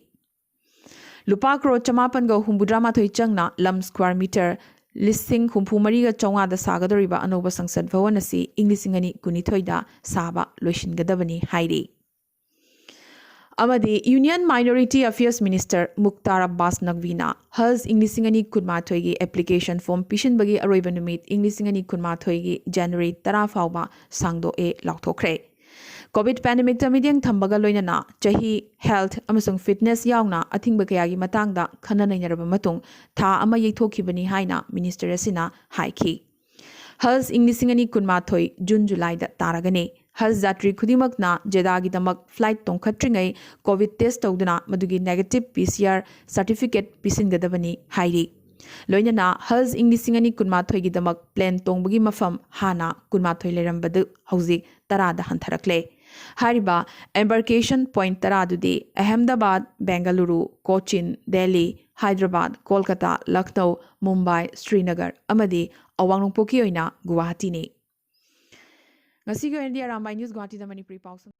ꯂꯨꯄꯥ ꯀ꯭ꯔꯣꯔ ꯆꯃꯥꯄꯟꯒ ꯍꯨꯝꯐꯨꯇꯔꯥ ꯃꯥꯊꯣꯏ ꯆꯪꯅ ꯂꯝ ꯁ꯭ꯀ꯭ꯋꯥꯔ ꯃꯤꯇꯔ ꯂꯤꯁꯤꯡ ꯍꯨꯝꯐꯨ ꯃꯔꯤꯒ ꯆꯥꯝꯃꯉꯥꯗ ꯁꯥꯒꯗꯧꯔꯤꯕ ꯑꯅꯧꯕ ꯁꯪꯁꯗ ꯚꯋꯟ ꯑꯁꯤ ꯏꯪ ꯂꯤꯁꯤꯡ ꯑꯅꯤ ꯀꯨꯟꯅꯤꯊꯣꯏꯗ ꯁꯥꯕ ꯂꯣꯏꯁꯤꯟꯒꯗꯕꯅꯤ ꯍꯥꯏꯔꯤ꯫ ꯑꯃꯗꯤ union minority affairs minister Mukhtar ꯑꯕꯥꯁ ꯅꯛꯕꯤꯅ ꯍꯖ ꯏꯪ ꯂꯤꯁꯤꯡ ꯑꯅꯤ ꯀꯨꯟꯃꯥꯊꯣꯏꯒꯤ ꯑꯦꯄ꯭ꯂꯤꯀꯦꯁꯟ ꯐꯣꯔꯝ ꯄꯤꯁꯤꯟꯕꯒꯤ ꯑꯔꯣꯏꯕ ꯅꯨꯃꯤꯠ ꯏꯪ ꯂꯤꯁꯤꯡ ꯑꯅꯤ ꯀꯨꯟꯃꯥꯊꯣꯏꯒꯤ ꯖꯅꯋꯥꯔꯤ ꯇꯔꯥ ꯐꯥꯎꯕ ꯁꯥꯡꯗꯣꯛꯑꯦ ꯂꯥꯎꯊꯣꯛꯈ꯭ꯔꯦ꯫ ꯀꯣꯚꯤꯗ ꯄꯦꯟꯗꯦꯃꯤꯛꯇ ꯃꯤꯠꯌꯦꯡ ꯊꯝꯕꯒ ꯂꯣꯏꯅꯅ ꯆꯍꯤ, ꯍꯦꯜꯊ ꯑꯃꯁꯨꯡ ꯐꯤꯠꯅꯦꯁ ꯌꯥꯎꯅ ꯑꯊꯤꯡꯕ ꯀꯌꯥꯒꯤ ꯃꯇꯥꯡꯗ ꯈꯟꯅ ꯅꯩꯅꯔꯕ ꯃꯇꯨꯡ ꯊꯥ ꯑꯃ ꯌꯩꯊꯣꯛꯈꯤꯕꯅꯤ ꯍꯥꯏꯅ ꯃꯤꯅꯤꯁꯇꯔ ꯑꯁꯤꯅ ꯍꯥꯏꯈꯤ꯫ ꯍꯖ ꯏꯪ ꯂꯤꯁꯤꯡ ꯑꯅꯤ ꯀꯨꯟꯃꯥꯊꯣꯏ ꯖꯨꯟ ꯖꯨꯂꯥꯏꯗ ꯇꯥꯔꯒꯅꯤ꯫ ꯍꯖ ꯖꯥꯇ꯭ꯔꯤ ꯈꯨꯗꯤꯡꯃꯛꯅ ꯖꯦꯗꯥꯒꯤꯗꯃꯛ ꯐ꯭ꯂꯥꯏꯠ ꯇꯣꯡꯈꯠꯇ꯭ꯔꯤꯉꯩ ꯀꯣꯚꯤꯗ ꯇꯦꯁ ꯇꯧꯗꯨꯅ ꯃꯗꯨꯒꯤ ꯅꯦꯒꯦꯇꯤꯚ ꯄꯤ ꯁꯤ ꯑꯥꯔ ꯁꯥꯔꯇꯤꯐꯤꯀꯦꯠ ꯄꯤꯁꯤꯟꯒꯗꯕꯅꯤ ꯍꯥꯏꯔꯤ꯫ ꯂꯣꯏꯅꯅ ꯍꯖ ꯏꯪ ꯂꯤꯁꯤꯡ ꯑꯅꯤ ꯀꯨꯟꯃꯥꯊꯣꯏꯒꯤꯗꯃꯛ ꯄ꯭ꯂꯦꯟ ꯇꯣꯡꯕꯒꯤ ꯃꯐꯝ ꯍꯥꯟꯅ ꯀꯨꯟꯃꯥꯊꯣꯏ ꯂꯩꯔꯝꯕꯗꯨ ꯍꯧꯖꯤꯛ ꯇꯔꯥꯗ ꯍꯟꯊꯔꯛꯂꯦ꯫ ꯍꯥꯏꯔꯤꯕ ꯑꯦꯝꯕꯥꯔꯀꯦꯁꯟ ꯄꯣꯏꯟꯠ ꯇꯔꯥꯗꯨꯗꯤ ꯑꯍꯃꯗꯥꯕꯥꯗ, ꯕꯦꯡꯒꯂꯨꯔꯨ, ꯀꯣꯆꯤꯟ, ꯗꯦꯜꯂꯤ, ꯍꯥꯏꯗ꯭ꯔꯕꯥꯗ, ꯀꯣꯜꯀꯇꯥ, ꯂꯈꯅꯧ, ꯃꯨꯝꯕꯥꯏ, ꯁ꯭ꯔꯤꯅꯒꯔ ꯑꯃꯗꯤ ꯑꯋꯥꯡ ꯅꯣꯡꯄꯣꯛꯀꯤ ꯑꯣꯏꯅ ꯒꯨꯋꯥꯍꯥꯇꯤꯅꯤ꯫ ꯉꯁꯤꯒꯤ ꯑꯣꯏꯅꯗꯤ ꯑꯔꯥꯝꯕꯥꯏ ꯅ꯭ꯌꯨꯁ ꯒꯨꯋꯥꯍꯥꯇꯤꯗ ꯃꯅꯤꯄꯨꯔꯤ ꯄꯥꯎ ꯁꯝ-